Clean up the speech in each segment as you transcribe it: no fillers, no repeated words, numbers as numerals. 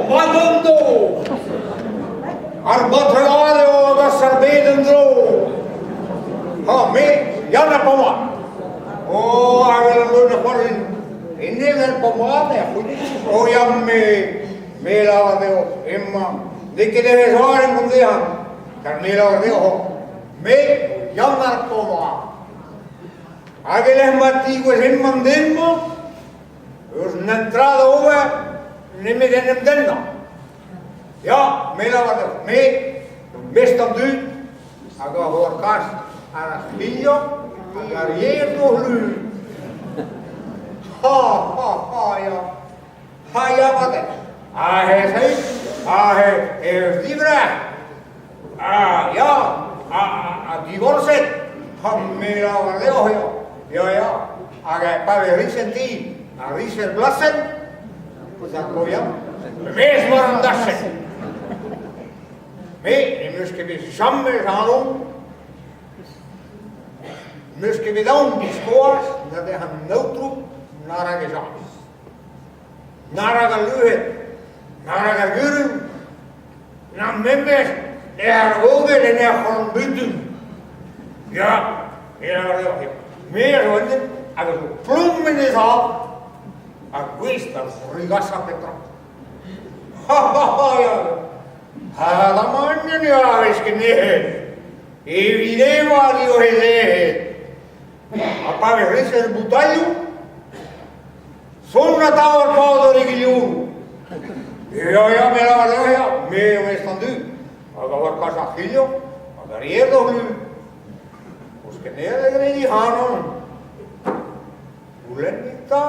Madondo! Ar baotred eo a gas ar bed en-dro. Ha me, Yann ar Pomad. Oh, hag el leun a c'hoarzhin. Enez ar Pomad, e c'houde. Oh, ya, me, me lavar dezho, emañ, n'eo ket e zoare mont dezhañ, kar me lavar dezho, me, Yann ar Pomad. Hag e-lec'h ma tigouez hemañ an den-mañ, eus netra da ober nemet en em dennañ. Ya, me lavar deoc'h, me, mestr an dud, hag a vor kas ar c'hilhog hag ar yer d'o c'hlud. Ha, ha, ha, ya. Ha, ya, vat. Aze, aze, ez divrec'h. Ah, ya, ha, ha divorset. Ha me lavar deoc'h, ya. Ya, ya. Hag pa vez riset di, ar riset blasenn, eus ar Poian, mez war an dachenn. Me n'em eus ket bet james anv, n'eus ket bet aon biskoazh na d'ec'h an aotrou na rak e james. Na rak al luc'hed, na rak ar gurun, na memes er voged en ur c'horn-butun. Ya, me lavar deoc'h eo. Me a zo ennet hag a zo plom en e zav ha gouest da frigasañ pep tra. Ha ha ha ya! Ha da mañ ne vez ket nec'het. Evit evañ eo he sec'hed. Ha pa vez reset boutailhoù, son atav ar paotr e gilhoù. Ya, ya, me lavar deoc'h, ya, me eo mestr an dud. Hag a oa kas ar c'hilhog, hag ar yer d'o c'hlud. Ouzhpennet e gredi ac'hanon. Goulennit 'ta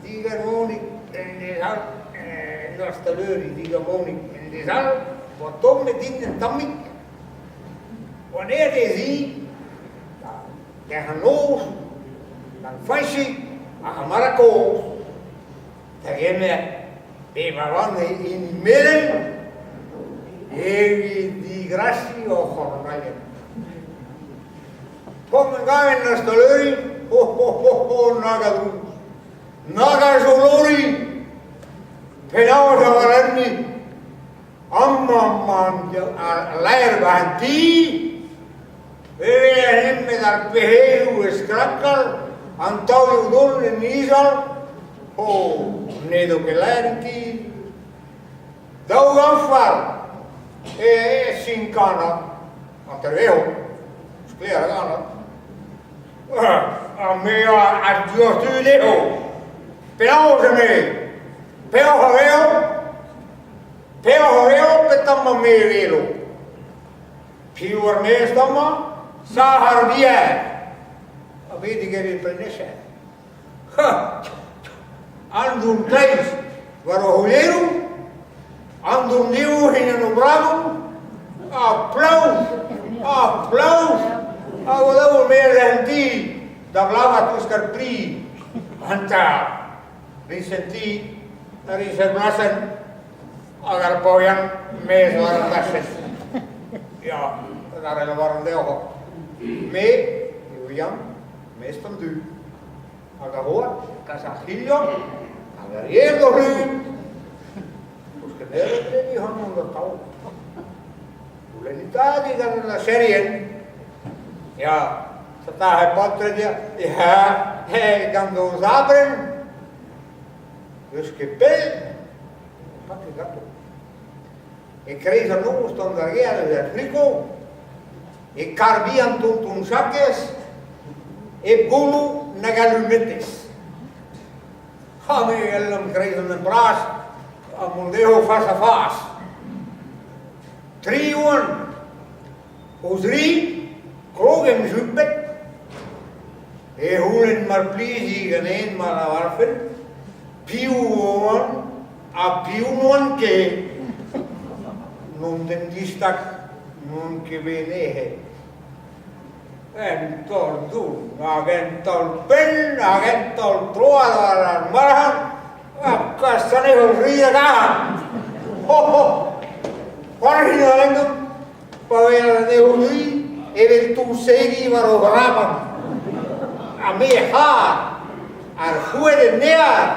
digamonik en dez all, en ostaleri digamonik en dez all, oa tommet din un tammig. Oan aet he zi da an noz, gant Fañchig hag ar mara kozh, da gemer pep a vanne hini melen evit digrasiñ hor c'hornailhenn. P'omp gaen na staleuri, ho ho ho ho nag a drouz, nag a jolori, penaos a war enni Amañ 'mañ al laer 'ba an ti, e vez nemet ar pec'hedoù e skrakal, an taolioù don en nijal, oh, n'edo ket laer en ti. Daou ganfard e sinkanañ, an tervezho, sklaer a ganañ. Ha me a diouzhtu dezho, penaos eme, peoc'h a vezo? Peoc'h eo petra 'mañ me welo. Piv ar maez amañ? Sac'h ar bier. A bet e prenecher. Ha! An dour kleiz war o c'houleroù, an dour niv en o bragoù, ha plav, ha plav, hag o daou maez en ti da blavat ouzh ar pri. Anta, Risenti a ris er blasenn hag ar poian maez war an dachenn. Ya, adarre lavaran deoc'h. Me eo Yann, mestr an dud. Hag a oa kas ar c'hilhog hag ar yer d'o c'hlud. N'eus ket nemet krediñ ac'hanon atav. Goulennit 'ta digant an archerien. Ya, setu aze paotred ya, ya, gant o zabrenn. N'eus ket pell, pas ket ganto. E-kreiz an noz tont d'ar gêr eus ar friko, e karr bihan tonton Jakez, hep gouloù nag alumetez. Ha me 'ell kreiz an hent bras ha mont dezho fas ha fas. Tri oan, o zri, krog em juped, e c'houlenn mar plij ganen ma lavarfen piv oan ha piv n'oan ket. N'on den distag, n'on ket bet nec'het. Un taol dourn hag un taol penn hag un taol troad war ar marc'had ha kas anezho ri hag arc'hant. Ho ho! C'hoarzhin a ran pa vez anezho ri evel tousegi war o graban. Ha me c'har ar c'houed en near.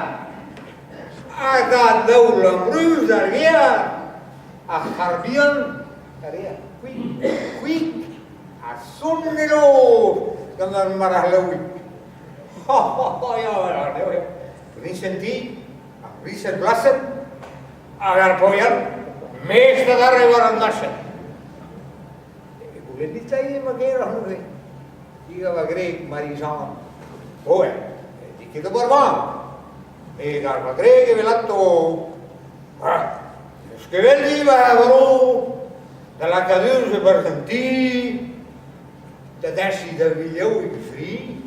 Hag. lakaat daou-lamm ruz d'ar gêr, ar c'harr bihan a rea kuik, kuik ha sonn e lod gant ar marc'h-laouig. Ha, ha, ha, ya, ya, ya. Priñs-en-ti, ar priñsez blasenn, hag ar poian, mestr adarre war an dachenn. E goulennit ivez ma ger ac'hanout-se. Diga va greg Marie-Jeanne. Oe, ne dit ket ober van. Met ar va greg evelato. Ah, n'eus ket vel va vro. Da lakaat urzh e-barzh an ti. Da dechiñ da villiaouig fri.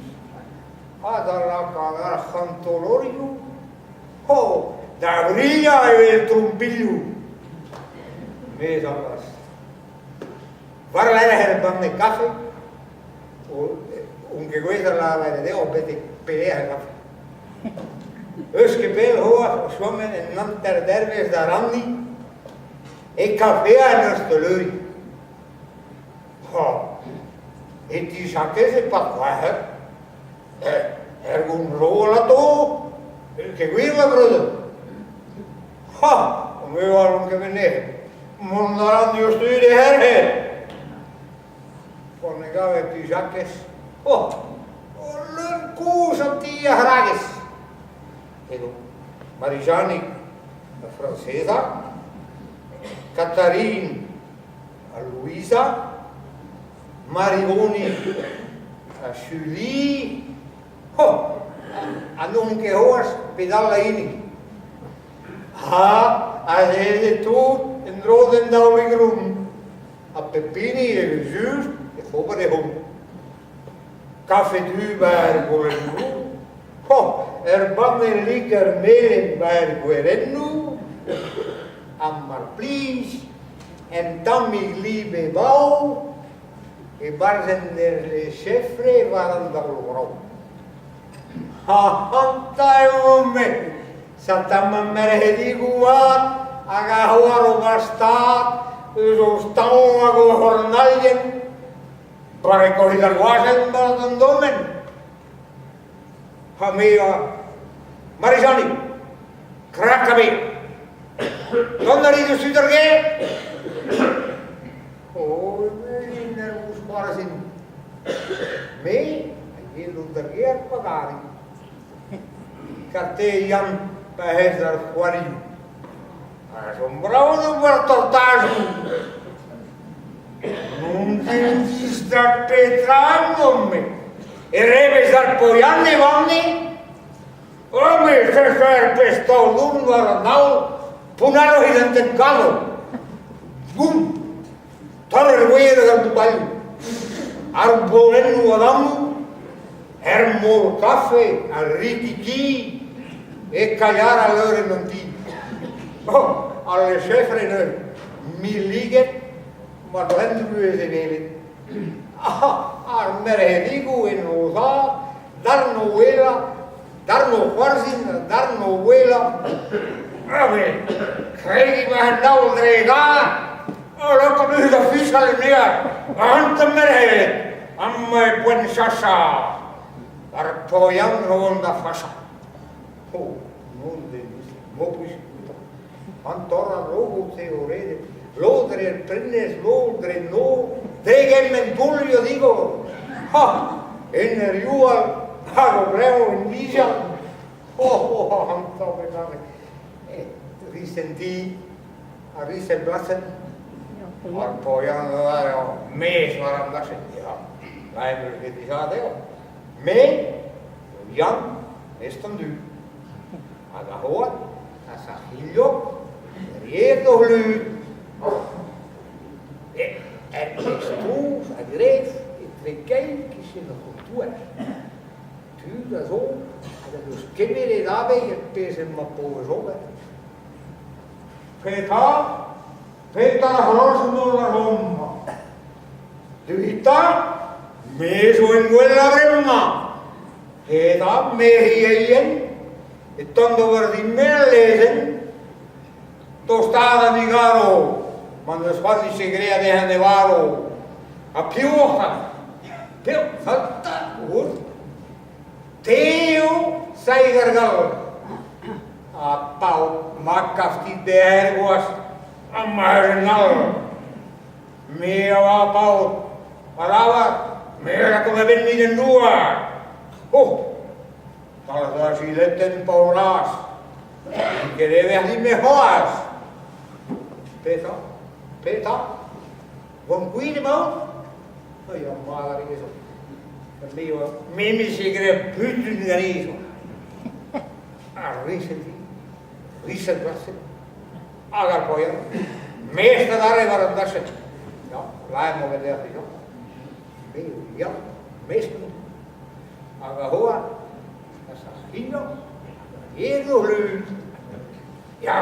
Ha da lakaat ar c'hantolorioù. Ho, da vrillañ evel trompilhoù. Mes allaz. War-lerc'h ur banne kafe on ket gouest da lavaret deoc'h betek pelec'h e kafe. Eus ket pell c'hoazh o chomet un hanter-dervezh da ranniñ e kafea en ur steuleuriñ. Ha e ti Jakez e-pad c'hwec'h eur. Er gontrol atao, ket gwir ma breudeur. Ha, me oar on ket bet nec'het. Mont a ran diouzhtu d'e herc'hed. Pan e gave ti Jakez, oh, leun kozh an ti a c'hragez. Edo Marijanig ha Frañseza, Katarin ha Louiza, Marivoni ha Julie, ho, ha n'on ket c'hoazh pedal a hini. Ha azezet tout en-dro d'an daolig roum, ha pep hini evel-just ec'h ober e c'houl. Kafe du 'ba 'r goulennoù, ho, ur banne liker melen 'ba 'r gwerennoù, ha mar plij, Un tammig live bav e-barzh en chefre war an daol-vrav. Ac'hanta eo-me, sata ma merc'hedigoù vat hag a c'hoar o vastad eus o staoñ hag o c'hornalien, barrekoc'h evit ar gwazenn 'barzh an domen. Ha me a Marijanig, krak a bet. Dont a rit eus tu d'ar gêr? Oh, evelyn er mousc'hoarzhin. Me a yelo d'ar gêr pa garin. Kar te, Yann, pa ez d'ar c'hoarioù. A chom brav d'ober tortajoù. N'on ket distag petra emaon-me. E revez ar poian e vanne. Oh, me cherche pezh taol-dourn war an aod, pounneroc'h evit an den galv. Boum! Torr ar gwer eus ar boubailhoù. Ar bolennoù a-dammoù, er mor kafe, ar rikiki, e kailhar al leurenn an ti. Oh, al lechefre neuze, milliget, ma doent-buhez e welet. Ar merc'hedigoù en o zad, darn o ouelañ, darn o c'hoarzhin, darn o ouelañ. Ave, kregiñ war an daol dre gar, lakaat eus da fichal en aer, an merc'hed, amañ e poent chachañ, ar poian zo vont da fachañ. Oh, non den, mo pus An torr ar rogoù-se o redek, lod dre ar prenestr, lod dre an nor, dre gement toull a zigor. Ha! En ur youal hag o blev en nijal. Ho, ho, ho, an tamm bennak. Risenti, ar risenn blasenn, ar poian maez war an dachenn. Ya, ma em eus bet dija dezho. Me, Yann, mestr an dud. Hag ar c'hoad a sac'hilhog riet o c'hlud. En stroñs a grev etre kein kichen ar c'hountouer. Tud a zo hag a deus kemeret abeg er pezh emañ paouez ober. Petra? Petra a c'hroz-mont a Roma? Deuit 'ta, me zo en gwellañ bremañ. Petra, merieien, e tont d'ober din-me al lezenn? Tostaat a Vigaro, ma n'eus c'hoazh vije graet dezhañ e varv. Ha piv oc'h? Piv? Te eo Saig ar Gall. Ha paotr, ma kavtit beher gwazh, ha mar un all. Me a oa paotr, a lavar, me a lako ma benn en douar. Oh! Kalz a jiletenn paour-bras. Ket ever din-me c'hoazh. Petra? Petra? Gant kuit emaon? Ya, mat a rezo. Me oa me 'mije graet butun ganezo. Ar rised-se, rised braset, hag ar poian, mestr adarre war an dachenn. Ya, laer mo bet deoc'h dija. Me ya, mestr. Hag a hoa, da sac'hinañ, da hlud. Ya,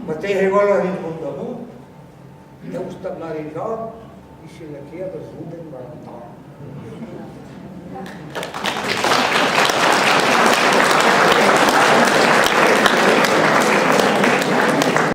Marteze gwelloc'h evit mont da vout, daoust ha Marie-Jeanne 'vije lakaet da zougen war an tan.